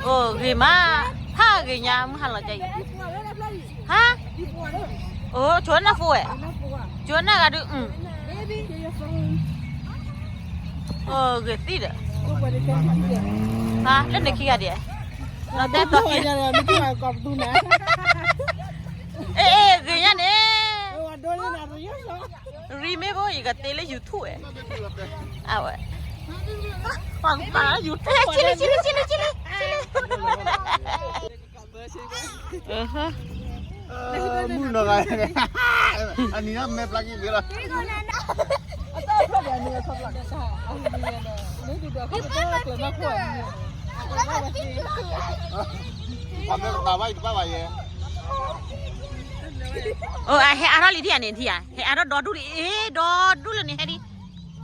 အိၣ်ဂ့ၤမး, ဖးဂ့ၤညါ မုၢ်ဟါလီၤကၢအံၤ, ဟါ, အိၣ် ဆိနၢ်ဖိဝဲ, ဆိနၢ်ဂၤဒုး, အိၣ်ဂ့ၤသံဒီး, ဟါ လၢန့ၣ်ခံဂၤဒဲး, လီၤတဲာ်တီၤက့ၤ, အ့ၣ် ဂ့ၤညါန့ၣ်, ရံမ့ၢ်ဘိ ယကတ့လၢ YouTube ဝဲ, အဝဲ, ချ့လံ ချ့လံ ချ့လံ ချ့လံ, မုၢ်နီၢ်ဂၤ, အနံၤမဲာ်ဖျါက့ၤလီၤ, ပှၤမ့ၢ်ကတၢၢ်ဘၣ်အံၤတဘၣ်ဘၣ်ယဲ, အိၣ် ဟဲအါထီၣ်လံထံၣ်ဧါန့ၣ်ထံၣ်ဧါ, ဟဲအါထီၣ်ဒီဒူၣ်လံ, အ့ၣ် ဒီဒူၣ်လၢန့ၣ်ဟဲဒ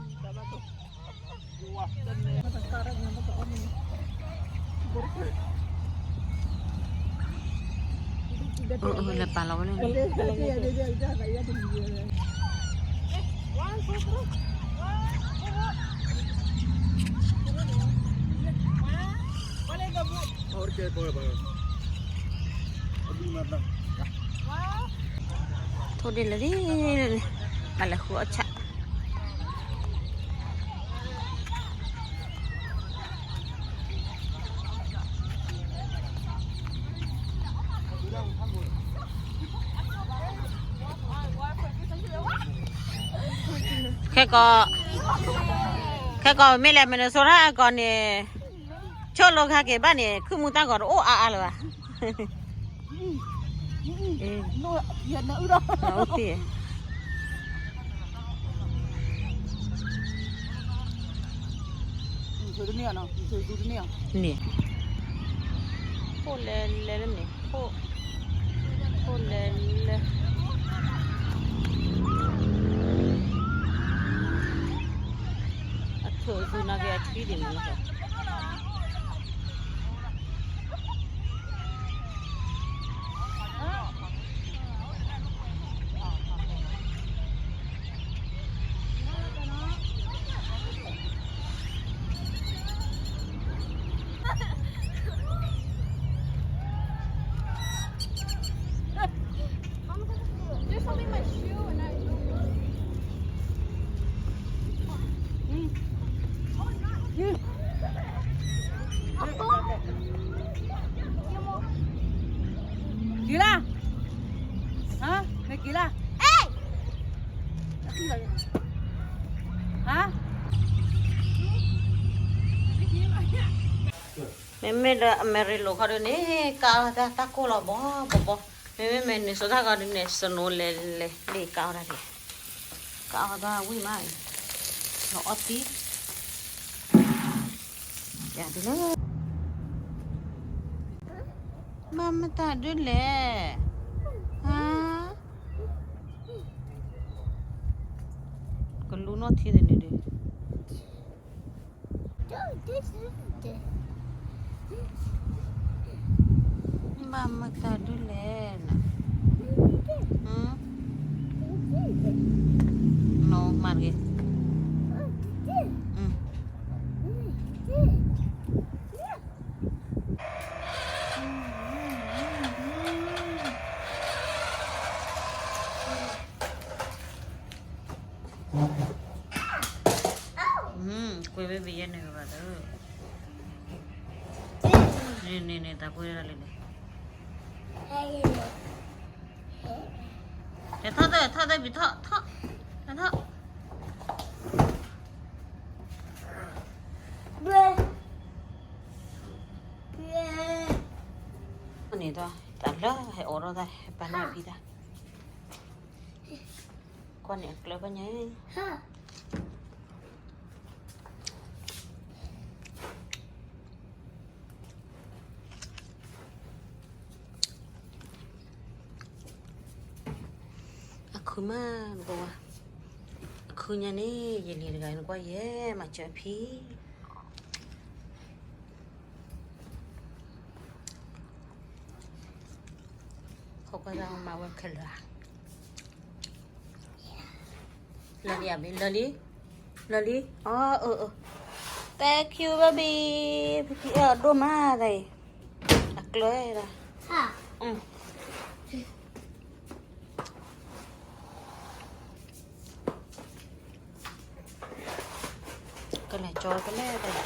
ံး လဲၤပာ်လီၤဝဲန့ၣ်, ထိၣ်ဒ့ၣ်လၢဒ်န့ၣ်, ဘၣ်လဲၤဃုအီၣ်ဆၣ် ခဲကီး, ခဲကီးမ့ၢ်လဲၤ Minnesota ကီးန့ၣ်, ဆိၣ်လိခါက့ၤဘၣ်န့ၣ် ခုၣ်မူတၢ်ဂီၤတအိၣ်အါအါလၢၤဘၣ်. န့ၣ်, ဖိၣ်လဲၤလဲၤလၢန့ၣ်, ဖိၣ်လဲၤလဲၤ, အထိၣ်သူနာ်က့ၤအထွံၣ်ဒံးန့ၣ်လီၤ. There's something in my shoe and I က့ၤလၢ, ဟါ, မ့ၢ်က့ၤလၢ, ဟါ, မ့မ့ၢ်ဒီး Amarillo ခီဒုန့ၣ် ကးအီၣ်တၢ် တၢ်ကိၢ်လီၤဘီဘီဘီ, မ့မ့ၢ် Minnesota ခီဒုန့ၣ် snow လဲၤလဲၤ ဒ်ကးအီၣ်တၢ်ဒ်, ကးအီၣ်တၢ်ဝံၣ်မး, လီၤအီၣ်သံ, ယၤဒုလၢ ဘၣ်မတၤဒုလဲၣ်, ဟါ, ကလူနီၢ်ထံသန့ၣ်ဒု, ဘၣ်မတၤဒုလဲၣ်နၤ, နီၢ်မၤတဂ့ၤ, ကွဲးဝဲဘၣ်ယဲန့ၣ်ကဘၣ်သၢ, န့ၣ်န့ၣ်န့ၣ် တၢ်ကွဲးဒၣ်လံန့ၣ်, ထီၣ်သၢ ထီၣ်သၢ ဘံထီၣ် ထီၣ် ထီၣ်, န့ၣ်ဒီး တၢ်လၢဟဲအိးထီၣ်တၢ် ဟဲပာ်န့ၢ်ဖံတၢ်, ကွၢ်န့ၣ်အကျၢၤကီၢ်ညါ အခုမး နကဝါ, အခုညါန့ၣ် ယလံၤတဂၤ နကွၢ်ယဲ မၤစၢၤဖံ, ဖိခွါသၣ်မၤဝဲခဲလၢာ်ဧါ, လၢာ်လံဧါဘံ, လၢာ်လံ, လၢာ်လံ, အီ အၢ အၢ, thank you ဘၣ်ဘံ, ဖံဖံအဲၣ်အီၤဒိၣ်မးတၢ်အံၤ, အကျၢၤဒၣ်, ကလဲၤကၠီဖဲလဲၣ်တၢ်,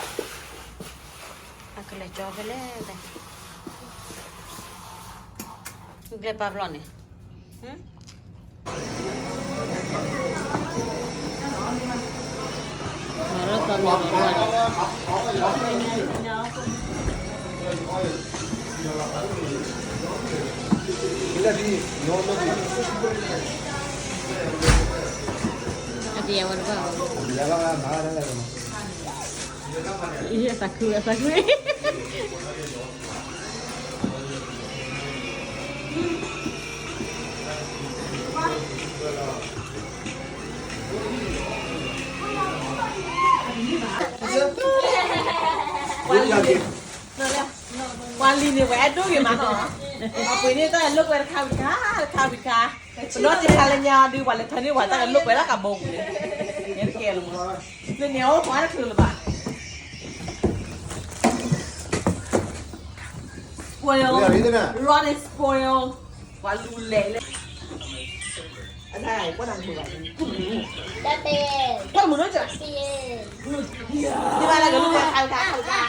အကလဲၤကၠီဖဲလဲၣ်တၢ်, ကျဲပာ်ဖျီၣ်န့ၣ်, အတယဝဲတဘၣ်, အသးခု အသးခု ပှၤလံၤန့ၣ် ပှၤအဲၣ်ဒိၣ်ဂ့ၤမးနီၤ, အပှ့ၤန့ၣ်တၢ်လိာ်ကွဲတခါဝံၤတခါ, တခါဝံၤတခါ, ပနီၢ်သ့ၣ်ခါလၢညါအီၤဒုး ပှၤလဲၤထၢန့ၢ်ပှၤတၢ်ကလိာ်ကွဲလၢကဘီပူၤန့ၣ်, န့ၣ်တကဲလီၤမး, လၢန့ၣ်အအိၣ်ပှၤတချုးလၢၤဘၣ်, spoil, rotten spoil, ပှၤလူၤလဲၤလၢ အတၢ်ကွၢ်တၢ်မုာ်ဘၣ်, တၢ်မုာ်နီၢ်ကီၢ်, တဘၣ်လၢကလိာ်ကွဲတခါဝံၤတခါ, တခါဝံၤတခါ